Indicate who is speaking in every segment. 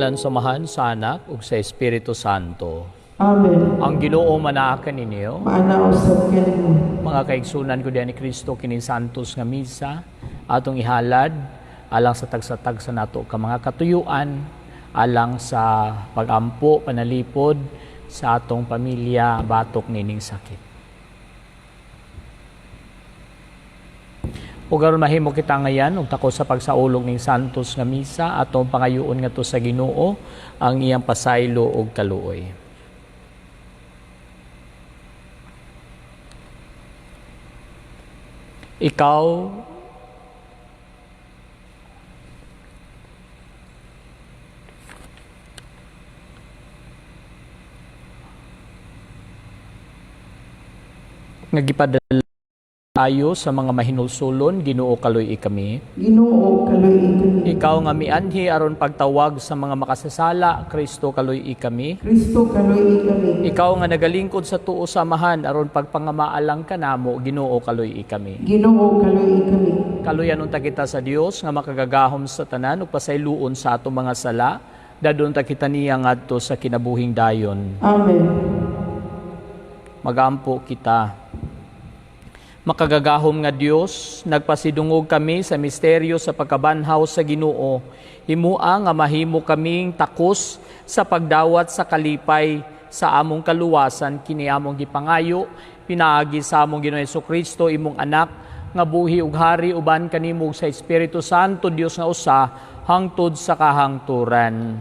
Speaker 1: Sa ngalan sa Amahan, sa Anak, ug sa Espiritu Santo.
Speaker 2: Amen.
Speaker 1: Ang Ginoo manaa kaninyo.
Speaker 2: Maana usab kanimo.
Speaker 1: Mga kaigsunan ko diha ni Kristo kining santos nga misa atong ihalad alang sa tagsa-tagsa nato ka mga katuyuan, alang sa pagampo, panalipod sa atong pamilya batok nining sakit. Ug aron mahimo kita ngayan og takos sa pagsaulog ning santos nga misa, atong pangayoon ngadto sa Ginoo ang iyang pasaylo ug kaluoy. Ikaw nga gipadala ayo sa mga mahinulsulon, Ginoo, kaluy-i kami.
Speaker 2: Ginoo, kaluy-i kami.
Speaker 1: Ikaw nga mianhi aron pagtawag sa mga makasasala, Kristo, kaluy-i kami.
Speaker 2: Kristo, kaluy-i kami.
Speaker 1: Ikaw nga nagalingkod sa tuo sa Amahan aron pagpangamaalang kanamo, Ginoo, kaluy-i kami.
Speaker 2: Ginoo, kaluy-i kami.
Speaker 1: Kaluyan unta kita sa Dios nga makagagahom sa tanan ug pasayloon sa atong mga sala, dadon ta kita niya ngadto sa kinabuhing dayon.
Speaker 2: Amen.
Speaker 1: Magampo kita. Makagagahom nga Dios, nagpasidungog kami sa misteryo sa pagkabanhaw sa Ginoo. Himua nga mahimo kaming takos sa pagdawat sa kalipay sa among kaluwasan, kini among gipangayo pinaagi sa among Ginoong Kristo, imong anak, nga buhi ug hari uban kanimo ug sa Espiritu Santo, Dios nga usa, hangtod sa kahangturan.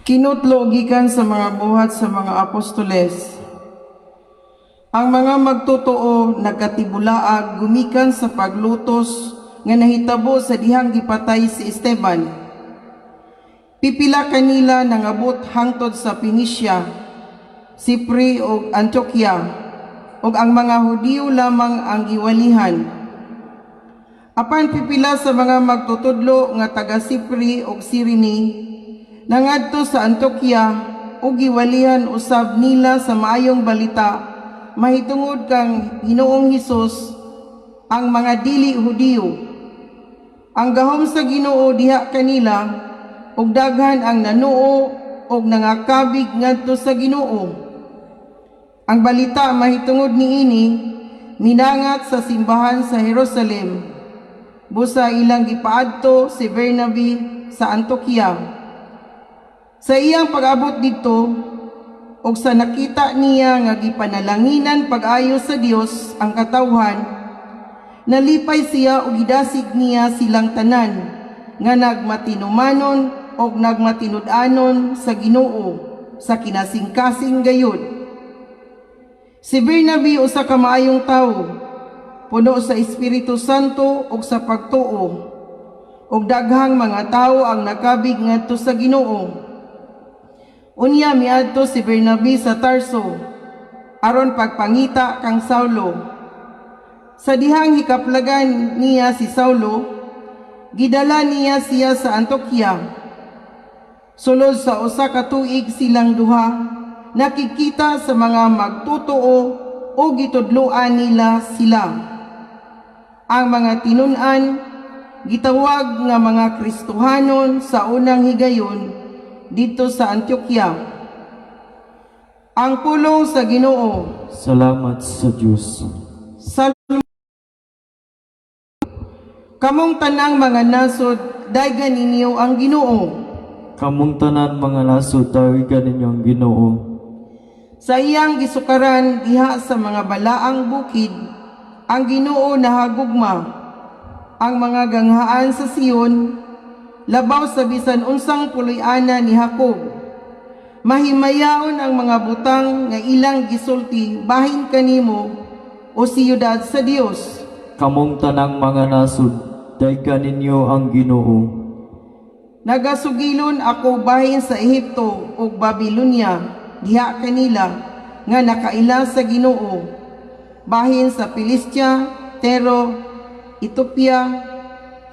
Speaker 2: Kinutlo gikan sa mga Buhat sa mga Apostoles. Ang mga magtotoo nagkatibulaag gumikan sa paglutos nga nahitabo sa dihang gipatay si Esteban. Pipila kanila nangabot hangtod sa Phoenicia, Sipre ug Antioquia, ug ang mga Hudiyo lamang ang giwalihan. Apan pipila sa mga magtutudlo nga taga Sipre ug Sirini nangadto sa Antioquia ug giwalihan usab nila sa maayong balita mahitungod kang Ginoong Hesus ang mga dili Hudiyo. Ang gahom sa Ginoo diha kanila ug daghan ang nanuo ug nangakabig ngadto sa Ginoo. Ang balita mahitungod niini minangat sa simbahan sa Jerusalem. Busa ilang gipaadto si Bernabe sa Antioquia. Sa iyang pag-abot didto ug sa nakita niya nga gipanalanginan pag-ayo sa Dios ang katawhan, nalipay siya ug gidasig niya silang tanan nga nagmatinumanon ug nagmatinud-anon sa Ginoo sa kinasingkasing gayud. Si Bernabe usa ka maayong tawo, puno sa Espiritu Santo ug sa pagtuo, ug daghang mga tawo ang nakabig ngadto sa Ginoo. Unya miadto si Bernabe sa Tarso aron pagpangita kang Saulo. Sa dihang hikaplagan niya si Saulo, gidala niya siya sa Antioquia. Sulod sa usa ka tuig silang duha nakikita sa mga magtotoo o gitudloan nila sila. Ang mga tinun-an gitawag nga mga Kristohanon sa unang higayon didto sa Antioquia. Ang pulong sa Ginoo.
Speaker 3: Salamat sa Diyos.
Speaker 2: Salmo. Kamong tanang mga nasod, daygan ninyo ang Ginoo.
Speaker 3: Kamong tanan mga nasod, daygan ninyo ang Ginoo.
Speaker 2: Sa iyang gisukaran diha sa mga balaang bukid, ang Ginoo nahagugma. Ang mga ganghaan sa Sion, labaw sa bisan unsang puloy-anan ni Jacob. Mahimayaon ang mga butang nga ilang gisulti bahin kanimo, o siyudad sa Dios.
Speaker 3: Kamong tanang mga nasod, daygan ninyo ang Ginoo.
Speaker 2: Nagasugilon ako bahin sa Ehipto ug Babilonia diha kanila nga nakaila sa Ginoo. Bahin sa Filistia, Tero, Ethiopia,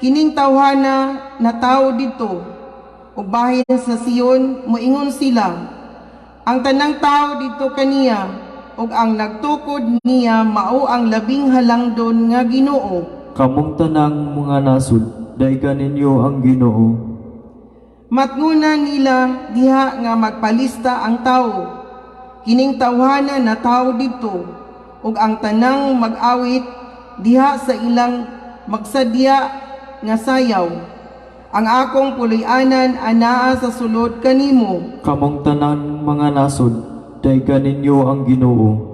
Speaker 2: kining tawhana na tawo didto. Ug bahin sa Sion, moingon sila, ang tanang tawo didto kaniya, ug ang nagtukod niya mao ang labing halangdon nga Ginoo.
Speaker 3: Kamong tanang mga nasud, dayga ninyo ang Ginoo.
Speaker 2: Matnguna nila diha nga magpalista ang tawo. Kining tawhana na tawo didto, ug ang tanang mag-awit diha sa ilang magsadya nga sayaw. Ang akong puloy-anan anaa sa sulod kanimo.
Speaker 3: Kamong tanang mga nasud, dayga ninyo ang Ginoo.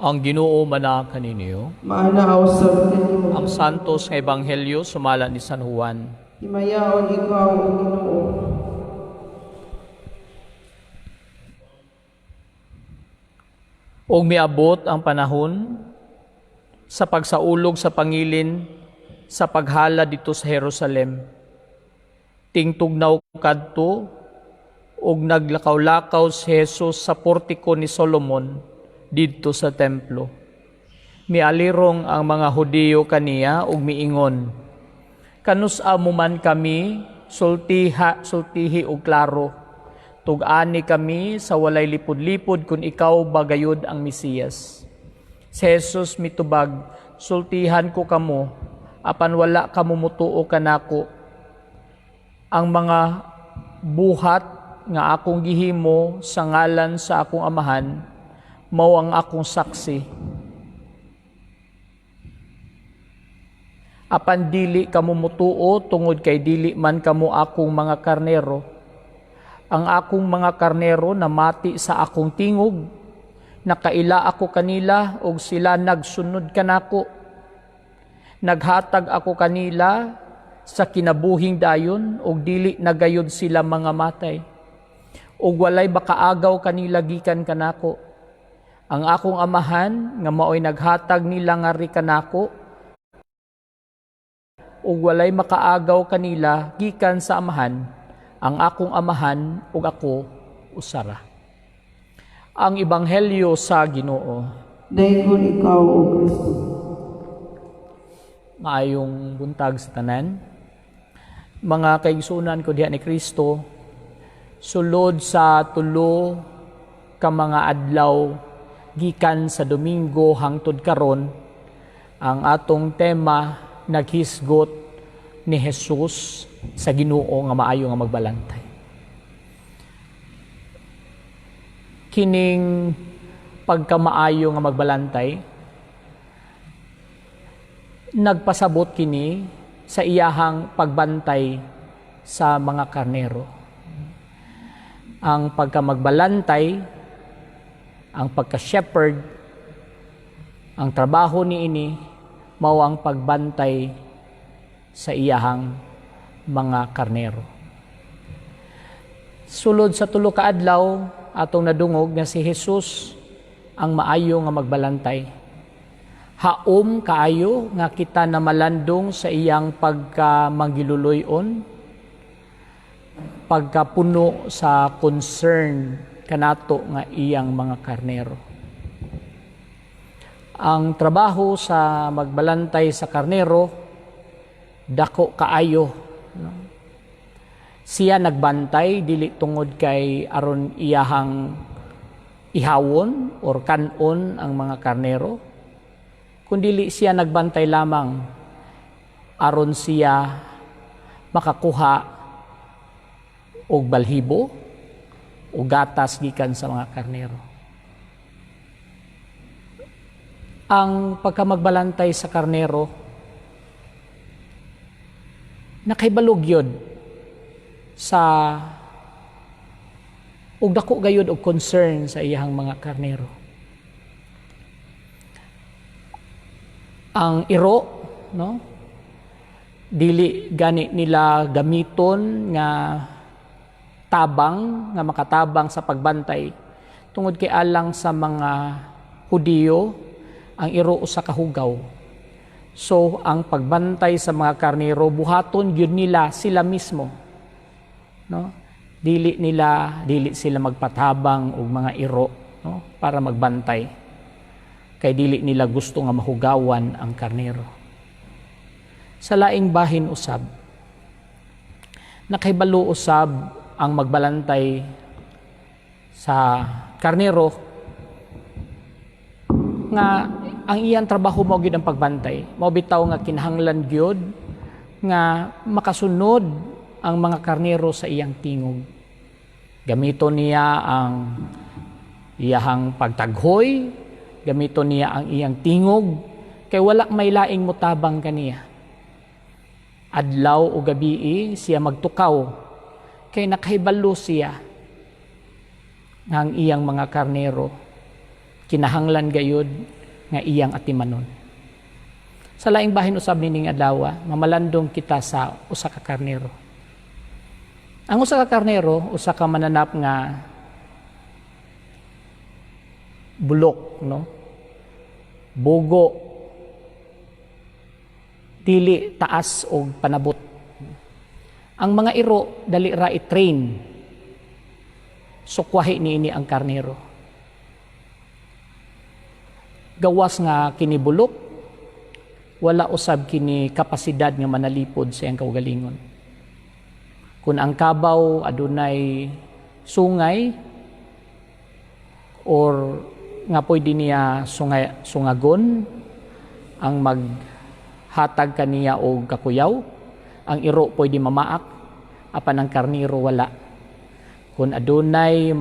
Speaker 1: Ang Ginoo mana kaninyo.
Speaker 2: Maana usab kanimo.
Speaker 1: Ang Santos nga Ebanghelyo sumala ni San Juan.
Speaker 2: Himayaon ikaw, O Ginoo.
Speaker 1: Ug miabot ang panahon sa pagsaulog sa pangilin sa paghala didto sa Jerusalem. Tingtugnaw kadto ug naglakaw-lakaw si Jesus sa portiko ni Solomon didto sa templo. Mialirong ang mga Hudiyo kaniya ug miingon, "Kanus-a mo man kami sultiha sultihi og klaro? Tug-ani kami sa walay lipod-lipod kung ikaw ba gayud ang Mesiyas." Si Jesus mitubag, "Sultihan ko kamo, apan wala kamo mutuo kanako. Ang mga buhat nga akong gihimo sa ngalan sa akong Amahan, mao ang akong saksi. Apan dili kamo mutuo tungod kay dili man kamo akong mga karnero. Ang akong mga karnero namati sa akong tingog, nakaila ako kanila ug sila nagsunod kanako. Naghatag ako kanila sa kinabuhing dayon ug dili na gayud sila mga matay. Ug walay makaagaw kanila gikan kanako. Ang akong Amahan nga maoy naghatag nila ngari kanako ug walay makaagaw kanila gikan sa Amahan. Ang akong Amahan ug ako usara." Ang Ebanghelyo sa Ginoo.
Speaker 2: Daygon ikaw, O Kristo.
Speaker 1: Maayong buntag sa tanan. Mga kaigsunan ko diha ni Kristo, sulod sa 3 ka mga adlaw gikan sa Domingo hangtod karon, ang atong tema naghisgot ni Jesus sa Ginoo nga maayo nga magbalantay. Kining pagkamaayo nga magbalantay, nagpasabot kini sa iyahang pagbantay sa mga karnero. Ang pagkamagbalantay, ang pagka-shepherd, ang trabaho niini mao ang pagbantay sa iyahang mga karnero. Sulod sa 3 ka adlaw atong nadungog nga si Jesus ang maayo nga magbalantay. Haom kaayo nga kita na malandong sa iyang pagkamanggiluluyon, pagkapuno sa concern kanato nga iyang mga karnero. Ang trabaho sa magbalantay sa karnero dako kaayo, no? Siya nagbantay dili tungod kay aron iyahang Ihawon or kanon ang mga karnero, kundili siya nagbantay lamang aron siya makakuha og balhibo o gatas gikan sa mga karnero. Ang pagkamagbalantay sa karnero, nakahibalo gyud sa ug dako gayud og concern sa iyang mga karnero. Ang iro, no? Dili gani nila gamiton nga tabang, nga makatabang sa pagbantay, tungod kay alang sa mga Hudiyo ang iro usa ka hugaw. So ang pagbantay sa mga karnero, buhaton gyud nila sila mismo, no? Dili sila magpatabang og mga iro, no, para magbantay, kay dili nila gusto nga mahugawan ang karnero. Sa laing bahin usab, nakahibalo usab ang magbalantay sa karnero nga ang iyang trabaho mao gyud ang pagbantay. Mao bitaw nga kinahanglan gyud nga makasunod ang mga karnero sa iyang tingog. Gamito niya ang iyahang pagtaghoy, gamito niya ang iyang tingog, kay wala may laing mutabang kaniya. Adlaw o gabii siya magtukaw, kay nakahibalo siya nga ang iyang mga karnero kinahanglan gayud nga iyang atimanon. Sa laing bahin usab nining adlaw, mamalandong kita sa usa ka karnero. Ang usa ka karnero, usa ka mananap nga bulok, no? Bugo, dili taas og panabot. Ang mga iro dali ra i-train. Sukwahi niini ang karnero. Gawas nga kini bulok, wala usab kini kapasidad nga manalipod sa iyang kaugalingon. Kung ang kabaw adunay sungay or nga pwede niya sungagon ang maghatag kaniya og kakuyaw, ang iro pwede mamaak, apan ang karnero wala. Kung adunay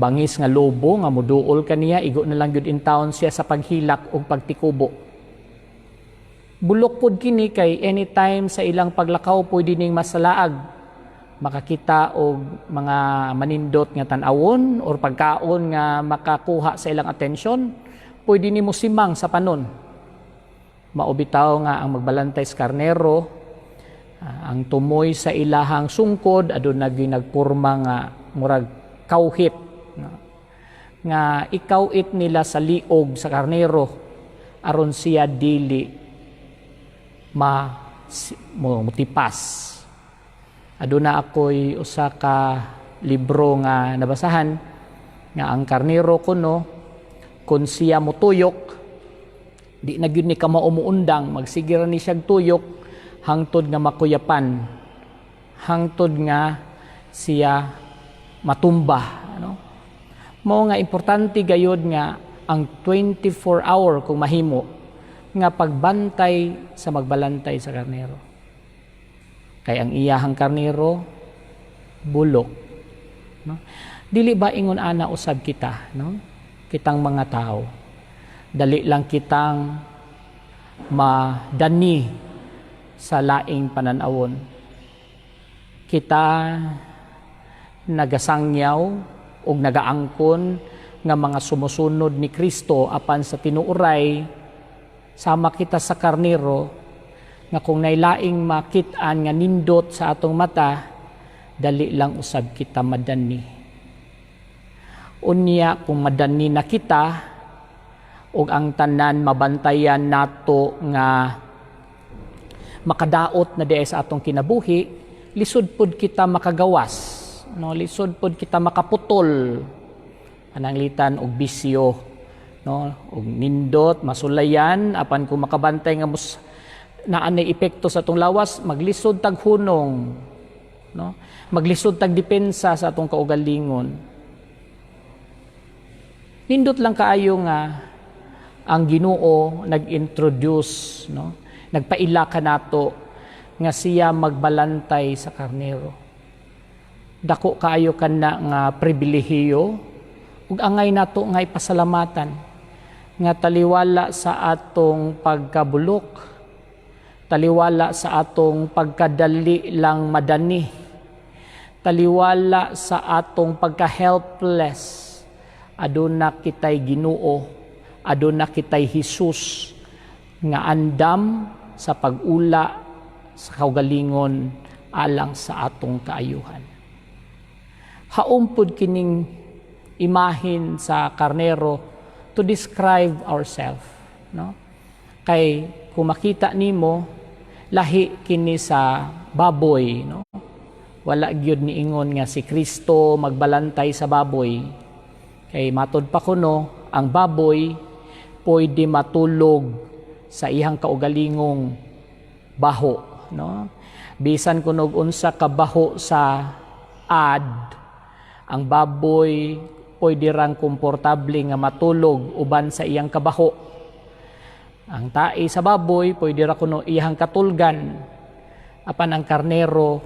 Speaker 1: bangis nga lobo nga muduol kaniya, igo na lang gyud in town siya sa paghilak og pagtikubo. Bulok pod kini kay anytime sa ilang paglakaw pwede ning masalaag, makakita og mga manindot nga tan-awon or pagkaon nga makakuha sa ilang atensyon, pwede nimo simang sa panon. Mao bitaw nga ang magbalantay sa karnero, ang tumoy sa ilahang sungkod aduna gyud nagporma nga murag kawhit, no? Nga ikawit nila sa liog sa karnero aron siya dili mutipas. Aduna ako'y usa ka libro nga nabasahan nga ang karnero kuno, kun siya mutuyok, di na gyud ni kamao muundang, magsige ra ni siyag tuyok hangtod nga makuyapan, hangtod nga siya matumba, ano? Mao nga importante gayod nga ang 24 hour kung mahimo nga pagbantay sa magbalantay sa karnero. Kay ang iyahang karnero bulok, no? Dili ba ingon ana usab kita, no? Kitang mga tao, dali lang kitang madani sa laing pananawon. Kita nagasangyaw og nagaangkon nga mga sumusunod ni Kristo, apan sa tinuoray sama kita sa karnero nga kung nailaing makit-an nga nindot sa atong mata, dali lang usab kita madani. Unya kung madani na kita ug ang tanan mabantayan nato nga makadaot na diay sa atong kinabuhi, lisod pud kita makagawas, no? Lisod pud kita makaputol pananglitan og bisyo, no, og nindot masulayan, apan kung makabantay nga mus naa nay epekto sa atong lawas, maglisod tag hunong, no, maglisod tag depensa sa atong kaugalingon. Nindot lang kaayo nga ang Ginoo nag-introduce, no? Nagpaila kanato nga siya magbalantay sa karnero. Dako kaayo kana nga pribilehiyo ug angay nato nga ipasalamatan nga taliwala sa atong pagkabulok, taliwala sa atong pagkadali lang madani, taliwala sa atong pagka-helpless, aduna kitay Ginoo, aduna kitay Hesus nga andam sa pag-ula sa kaugalingon alang sa atong kaayuhan. Haom pud kining imahin sa karnero to describe ourselves, no? Kay kung makita nimo, lahi kini sa baboy, no? Wala gyud niingon nga si Kristo magbalantay sa baboy. Kay matod pa kuno, ang baboy pwede matulog sa iyang kaugalingong baho, no? Bisan kunog unsa ka baho sa ad, ang baboy pwede rang komportable nga matulog uban sa iyang kabaho. Ang tae sa baboy pwede ra kuno iyang katulgan. Apan ang karnero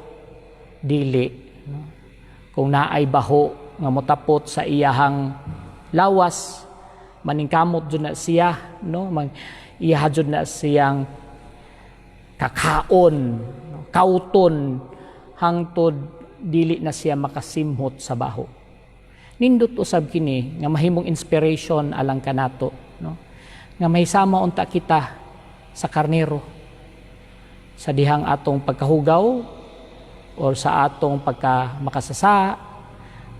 Speaker 1: dili, no? Kung naay baho nga motapot sa iyahang lawas, maningkamot jud na siya, no? Mang iyaha jud na siyang kakaon, no? Kauton hangtod dili na siya makasimhot sa baho. Nindot usab kini nga mahimong inspiration alang kanato, no? Nga mahisama unta kita sa karnero sa dihang atong pagkahugaw or sa atong pagka makasasa,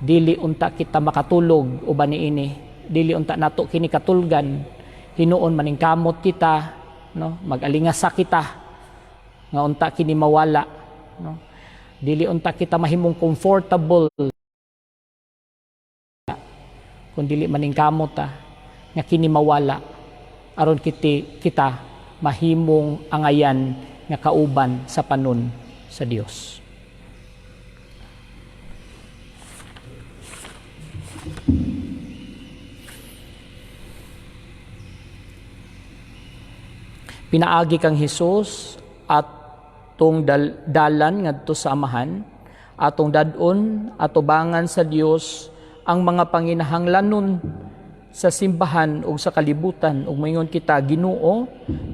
Speaker 1: dili unta kita makatulog uban niini, dili unta nato kini katulgan. Hinuon maningkamot kita, no? Mag-alingasa kita nga unta kini mawala, no? Dili unta kita mahimong comfortable kung dili maningkamot ta nga kini mawala aron kiti kita mahimong angayan nga kauban sa panon sa Dios. Pinaagi kang Hesus atong dalan ngadto sa Amahan, atong dad-on atubangan sa Dios ang mga panginahanglanon sa simbahan ug sa kalibutan, ug moingon kita, "Ginoo,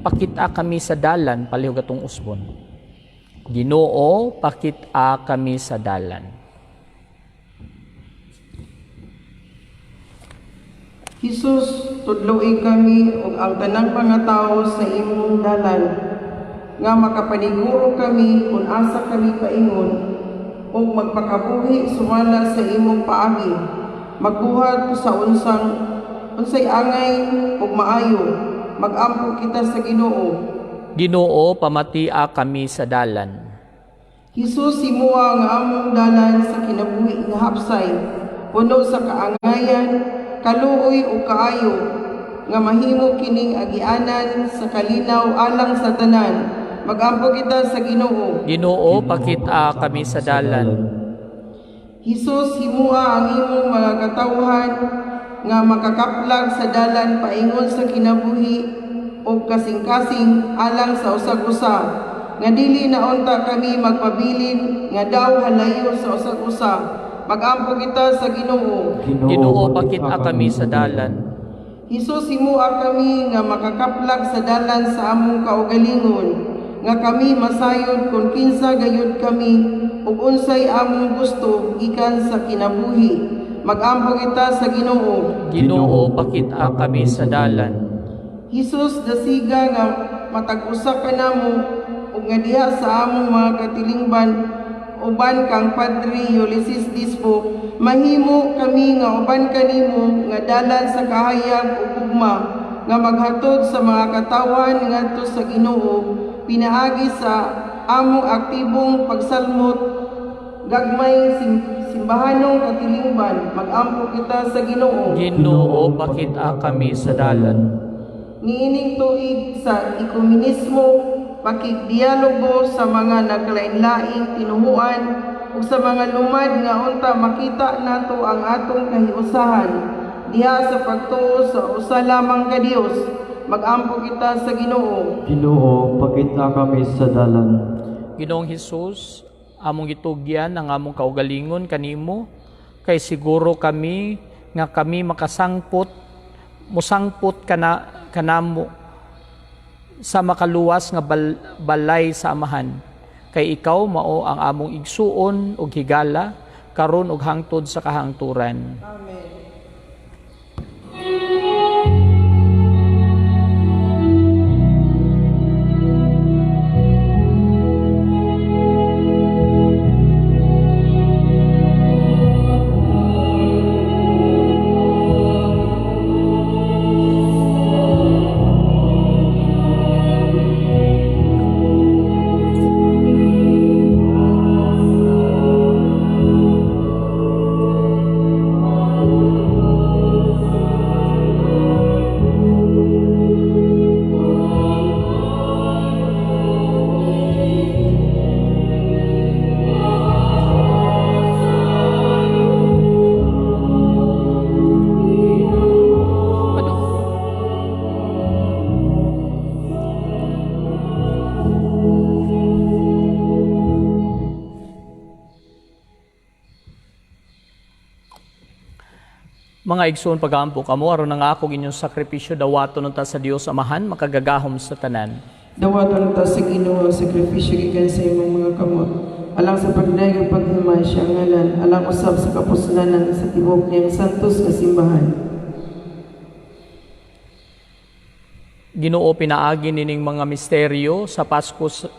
Speaker 1: pakita kami sa dalan palihog atong usbon." Ginoo, pakita kami sa dalan.
Speaker 2: Jesus, tudloi kami ug ang tanang mga tawo sa imong dalan, nga makapaniguro kami kung asa kami paingon, ug magpakabuhi sumala sa imong paagi, magbuhat sa unsang unsay angay ug maayo. Magampo kita sa Ginoo.
Speaker 1: Ginoo, pamatia kami sa dalan.
Speaker 2: Jesus, himoa ang among dalan sa kinabuhi nga hapsay, puno sa kaangayan, kaluoy ug kaayo, nga mahimo kining agianan sa kalinaw alang sa tanan. Magampo kita sa Ginoo.
Speaker 1: Ginoo, pakita kami sa dalan.
Speaker 2: Jesus, himoa ang imong mga katawhan nga makakaplag sa dalan paingon sa kinabuhi ug kasing-kasing alang sa usag-usa, nga dili na unta kami magpabilin nga daw halayo sa usag-usa. Magampo kita sa Ginoo.
Speaker 1: Ginoo, pakita kami sa dalan.
Speaker 2: Jesus, himoa kami nga makakaplag sa dalan sa among kaugalingon, nga kami masayod kung kinsa gayud kami ug unsay among gusto gikan sa kinabuhi. Magampo kita sa Ginoo.
Speaker 1: Ginoo, pakita kami sa dalan.
Speaker 2: Jesus, dasiga nga matag usa kanamo ug nga diha sa among mga katilingban uban kang Padre Ulysses Dispo, mahimo kami nga uban kanimo nga dalan sa kahayag ug gugma nga maghatod sa mga katawhan ngadto sa Ginoo pinaagi sa among aktibong pagsalmot gagmay simbahanong katilingban. Magampo kita sa Ginoo.
Speaker 1: Ginoo, pakita kami sa dalan.
Speaker 2: Niining tuig sa ekumenismo, pakigdialogo sa mga nagkalain-laing tinuhuan ug sa mga lumad nga unta makita nato ang atong kahiusahan. Diha sa pagtuo sa usa lamang ka Dios, magampo kita sa Ginoo.
Speaker 3: Ginoo, pakita kami sa dalan.
Speaker 1: Ginoong Hesus, among gitugyan ang among kaugalingon kanimo kay siguro kami nga kami makasangpot, musangpot kana kanamo sa makaluwas nga balay sa Amahan. Kay ikaw mao ang among igsuon ug higala karon ug hangtod sa kahangturan.
Speaker 2: Amen.
Speaker 1: Mga igsoon, pagampo kamo aron ang akong inyong sakripisyo dawaton unta sa Dios Amahan makagagahom sa tanan.
Speaker 2: Dawaton ta sa Ginoo ang sakripisyo gikan sa imong mga kamot, alang sa pagdayeg ug paghimay sa iyang ngalan, alang usab sa kapuslanan sa tibuok niyang santos nga simbahan.
Speaker 1: Ginoo, pinaagi nining mga misteryo sa Pasko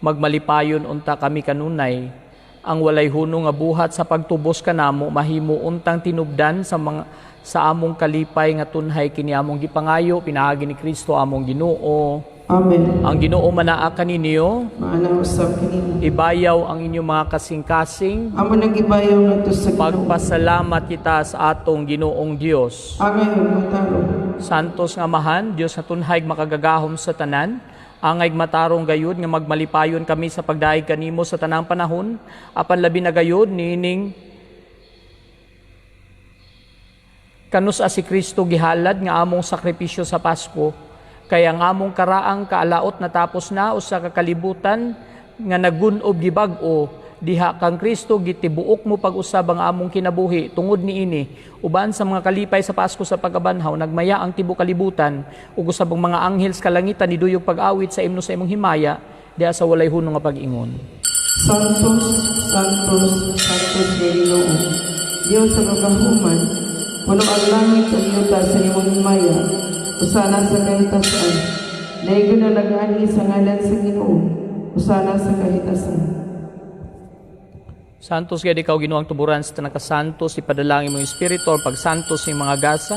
Speaker 1: magmalipayon unta kami kanunay. Ang walay hunong nga buhat sa pagtubos kanamo mahimo untang tinubdan sa among kalipay nga tunhay kini among gipangayo pinaagi ni Kristo among Ginoo.
Speaker 2: Amen.
Speaker 1: Ang Ginoo manaa kaninyo,
Speaker 2: Maana usab kanimo.
Speaker 1: Ibayaw ang inyong mga kasing-kasing.
Speaker 2: Amo nang gibayaw ngadto sa Ginoo.
Speaker 1: Pagpasalamat kita sa atong Ginoong Dios.
Speaker 2: Angay ug matarong.
Speaker 1: Santos nga Amahan, Dios nga tunhay makagagahom sa tanan, angay matarong gayud nga magmalipayon kami sa pagdayeg kanimo sa tanang panahon, apan labi na gayud niining kanus si Kristo gihalad nga among sakripisyo sa Pasko, kay ang among karaang kaalaot natapos na usa ka kalibutan nga nagun-ob gibag-o diha kang Kristo gitibuok mo pag-usab ang among kinabuhi. Tungod niini, uban sa mga kalipay sa Pasko sa pagkabanhaw, nagmaya ang tibuok kalibutan ug usab ang mga anghel sa kalangitan niduyog pag-awit sa imno sa imong himaya diha sa walay hunong nga pag-ingon.
Speaker 2: Santos, Santos, Santos nga Ginoo. Dios sa kagahuman, puno ang langit ug yuta sa imong himaya. Usana sa kahitasan. Daygon na nag-anhi sa ngalan sa Ginoo. Usana sa kahitasan.
Speaker 1: Santos gayud ikaw, Ginoo, ang tuburan sa tanang kasantos, ipadalangin imong Espiritu ang pagsantos sa mga gasa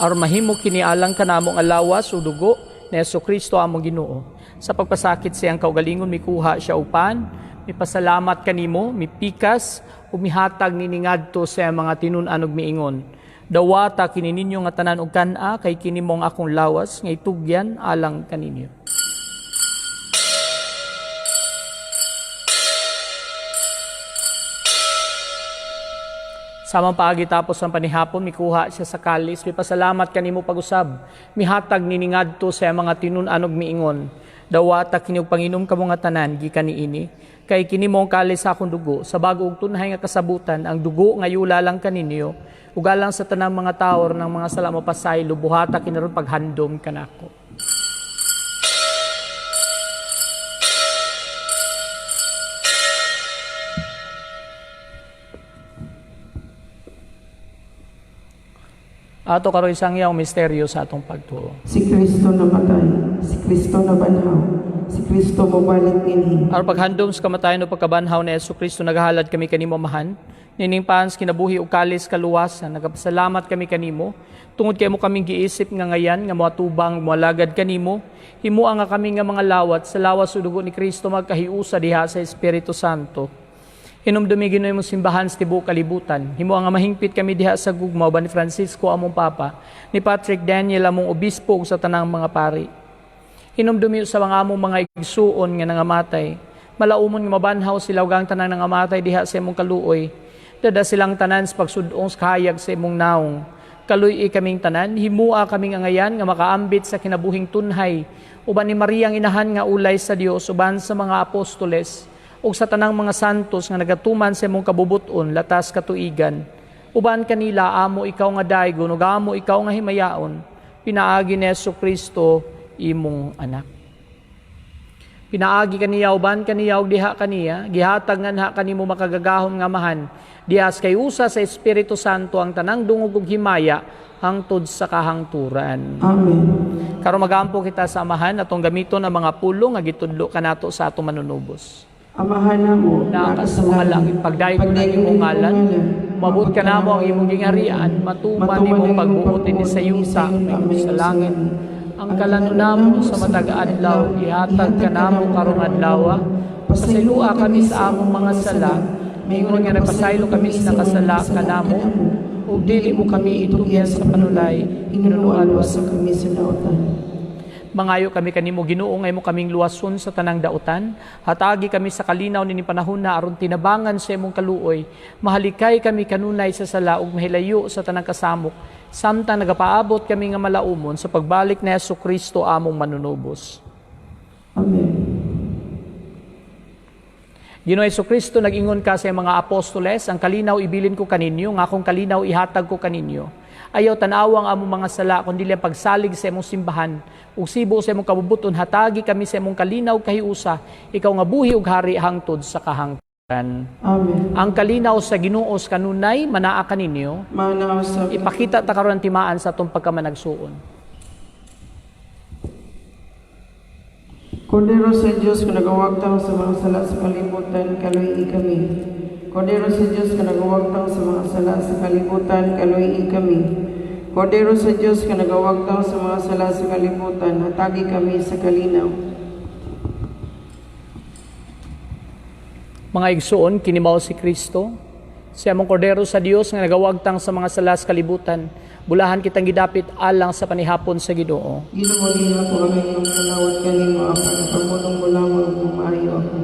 Speaker 1: aron mahimo kini alang kanamo nga lawas ug dugo ni Hesus Kristo among Ginoo. Sa pagpasakit sa iyang kaugalingon, mikuha siya og pan, mipasalamat kanimo, mipikas ug mihatag nini ngadto sa iyang mga tinun-an ug miingon: "Dawata kini ninyo nga tanan og kan-a, kay kini mao ang akong lawas nga itugyan alang kaninyo." Samang paagi, tapos ang panihapon, mikuha siya sa kalis, mipasalamat kanimo pag-usab, mihatag nini ngadto sa iyang mga tinun-an ug miingon, "Dawata kini ug panginom kamo nga tanan gikan niini, kay kini mao ang kalis sa akong dugo, sa bago ug tunhay nga kasabutan, ang dugo nga yula lang kaninyo ug alang sa tanang mga tawo ng mga sala mapasaylo. Buhata kini aron paghandom kanako." Ato karon isangyaw misteryo sa atong pagtuo.
Speaker 2: Si Kristo namatay, si Kristo nabanhaw, si Kristo mobalik dinhi.
Speaker 1: Aron paghandom sa kamatayon ug pagkabanhaw ni Hesus Kristo, nagahalad kami kanimo, Amahan, nining pan sa kinabuhi ug kalis kaluwasan. Nagapasalamat kami kanimo tungod kay imo kaming giisip nga ngayan nga moatubang moalagad kanimo. Himoa nga kami nga mga lawat sa lawas ug dugo ni Kristo magkahiusa diha sa Espiritu Santo. Hinumdumi, Ginoo, imong simbahan sa tibuok kalibutan. Himoa nga mahingpit kami diha sa gugma uban ni Francisco among Papa, ni Patrick Daniel among obispo ug sa tanang mga pari. Hinumdumi sa mga among mga igsuon nga nangamatay. Malaumon nga mabanhaw sila ug ang tanang nangamatay diha sa imong kaluoy. Dada silang tanan sa pagsudong sa kahayag sa imong naong. Kaluy-i kaming tanan, himua kaming angayan nga makaambit sa kinabuhing tunhay uban ni Maria ang inahan nga ulay sa Dios, uban sa mga apostoles ug sa tanang mga santos nga nagatuman sa imong kabubut-on latas katuigan. Uban kanila amo ikaw nga daygon ug amo ikaw nga himayaon pinaagi ni Hesus Kristo, imong anak. Pinaagi kaniya, uban kaniya ug diha kaniya, gihatag nganha kanimo makagagahom nga Amahan diha kay usa sa Espiritu Santo ang tanang dungog ug himaya hangtod sa kahangturan.
Speaker 2: Amen.
Speaker 1: Karon magampo kita sa Amahan, atong gamiton ang mga pulong nga gitudlo kanato sa atong Manunubos.
Speaker 2: Amahan namo,
Speaker 1: Naa ka sa mga langit, pagdaygon ang imong ngalan, moabot kanamo ang imong gingharian, matuman imong pagbuot dinhi sa yuta, ingon sa langit. Ang kalanon namo sa matag adlaw, ihatag kanamo karong adlaw. Pasayloa kami sa among mga sala, ingon nga nagpasaylo kami sa nakasala kanamo, ug dili mo kami itugyan sa panulay,
Speaker 2: Hinunoa luwasa kami sa dautan.
Speaker 1: Mangayo kami kanimo, Ginoo, nga imo kaming luwason sa tanang dautan. Hatagi kami sa kalinaw nining panahon na aron tinabangan sa imong kaluoy. Mahalikay kami kanunay sa sala ug mahilayo sa tanang kasamok samtang nagapaabot kami nga malaumon sa pagbalik ni Hesus Kristo among manunubos.
Speaker 2: Amen.
Speaker 1: Ginoo Hesus Kristo, nag-ingon ka sa iyong mga apostoles, "Ang kalinaw ibilin ko kaninyo, nga akong kalinaw ihatag ko kaninyo. Ayaw tan-awa ang among mga sala, kundi ang pagsalig sa imong simbahan. Ug sibo sa imong kabubuton, hatagi kami sa imong kalinaw kahiusa, ikaw nga buhi ug hari hangtod sa kahangturan."
Speaker 2: Amen.
Speaker 1: Ang kalinaw sa Ginoo sa kanunay manaa kaninyo.
Speaker 2: Manaa usab.
Speaker 1: Ipakita ta karon ang timaan sa atong pagkamanagsuon.
Speaker 2: Kordero sa Diyos nga nagawagtang sa mga sala sa kalibutan, kaluy-i kami. Kordero sa Diyos nga nagawagtang sa mga sala sa kalibutan, kaluy-i kami. Kordero sa Diyos nga nagawagtang sa mga sala sa kalibutan, hatagi kami sa kalinaw.
Speaker 1: Mga igsuon, kini mao si Kristo. Siya among kordero sa Dios nga nagawagtang sa mga sala sa kalibutan. Bulahan kitang gidapit alang sa panihapon sa Ginoo.
Speaker 2: Ginoo, dili ako angay nga mokalawat kanimo, apan pamulong mo lamang ug maayo ako.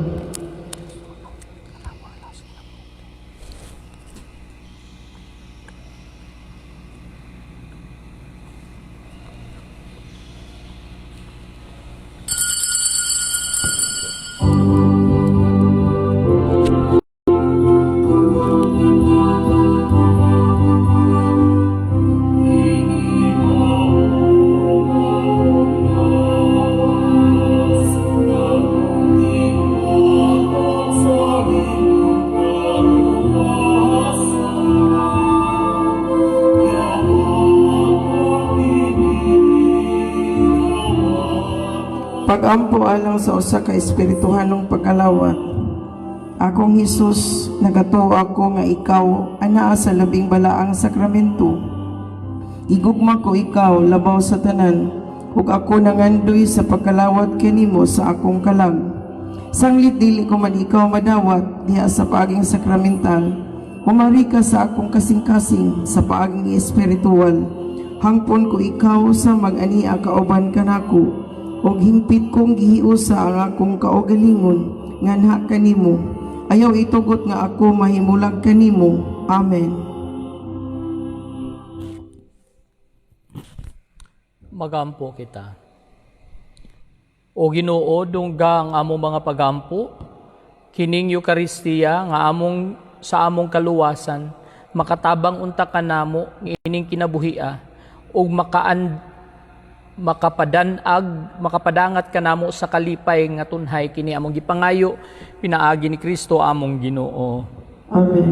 Speaker 2: Pag-ampo alang sa usa ka espirituhanong pag-alawat. Akong Hesus, nagatuo ako nga ikaw anaa sa labing balaang sakramento. Igugma ko ikaw labaw sa tanan, ug ako nangandoy sa pagkalawat kanimo sa akong kalag. Sanglit dili ko man ikaw madawat diha sa paaging sakramental, humari ka sa akong kasing-kasing sa paaging espiritual. Hangpon ko ikaw sa mag-ania kauban kanako, ug hingpit kong gihiusa ang akong kaugalingon nganha kanimo. Ayaw itugot nga ako mahimulag kanimo. Amen.
Speaker 1: Magampo kita. O Ginoo, dungga ang among mga pagampo, kining Eukaristiya nga among sa among kaluwasan, makatabang unta kanamo ining kinabuhia ug makapadan-ag makapadangat kanamo sa kalipay nga tunhay. Kini among gipangayo pinaagi ni Kristo among Ginoo.
Speaker 2: Amen.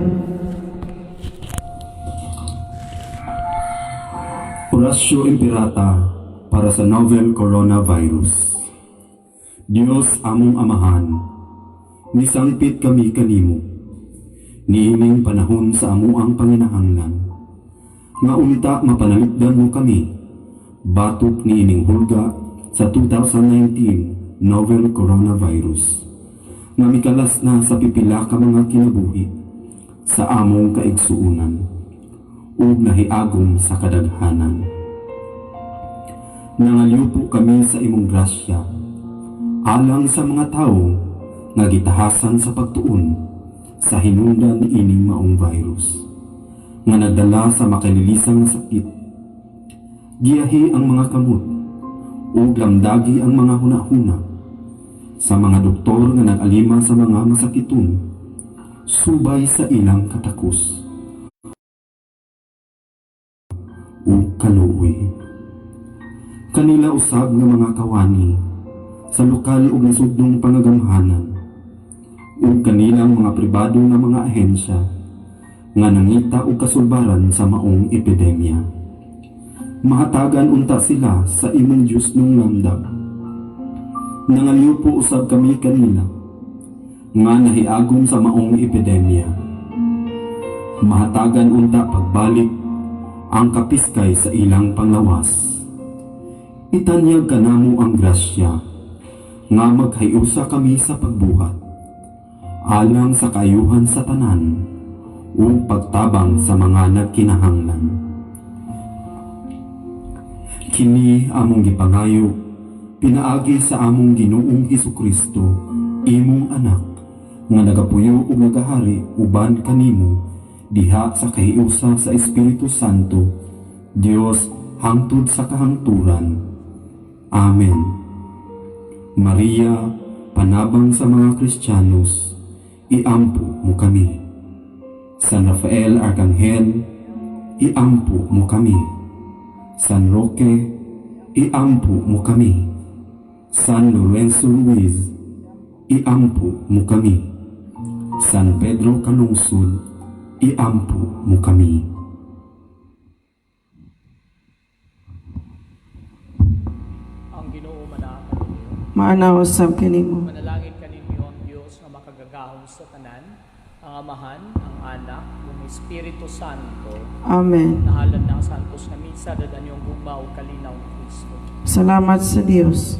Speaker 4: Oratio Imperata para sa novel coronavirus. Diyos among Amahan, nisangpit kami kanimo niining panahon sa amuang panginahanglan, nga unta mapanalipdan mo kami batok niining hulga sa 2019 novel coronavirus nga mikalas na sa pipila ka mga kinabuhi sa among kaigsuunan ug nahiagom sa kadaghanan. Nangalyupo kami sa imong grasya alang sa mga tawo nga gitahasan sa pagtuon sa hinungdan ining maong virus nga nagdala sa makalilisang nga sakit. Giyahi ang mga kamot ug lamdagi ang mga hunahuna sa mga doktor nga nag-alima sa mga masakiton subay sa ilang katakos ug kaluoy. Kanila usab nga mga kawani sa lokal ug nasudnong pangagamhanan ug kanilang mga pribado nga mga ahensya nga nangita og kasulbaran sa maong epidemya. Mahatagan unta sila sa imong Diyosnong lamdag. Nangalyupo usab kami kanila nga nahiagom sa maong epidemya. Mahatagan unta pagbalik ang kapiskay sa ilang panglawas. Itanyag kanamo ang grasya nga maghiusa kami sa pagbuhat alang sa kaayuhan sa tanan ug pagtabang sa mga nagkinahanglan. Kini among gipangayo pinaagi sa among Ginoong Hesukristo, imong Anak, nga nagapuyo ug nagahari uban kanimo diha sa kahiusa sa Espiritu Santo, Dios, hangtod sa kahangturan. Amen. Maria, panabang sa mga Kristiyanos, iampo mo kami. San Rafael Arkanghel, iampo mo kami. San Roque, iampo mo kami. San Lorenzo Ruiz, iampo mo kami. San Pedro Calungsod, iampo mo kami.
Speaker 1: Ang Ginoo manaa kaninyo.
Speaker 2: Maana usab kanimo.
Speaker 1: Manalangin kaninyo ang Dios nga makagagahom sa tanan, ang Amahan, ang Anak, ug Espiritu Santo.
Speaker 2: Amen.
Speaker 1: Nahalad na ang Santos nga Misa, dadan niyong gugma ug kalinaw ni Kristo.
Speaker 2: Salamat sa Dios.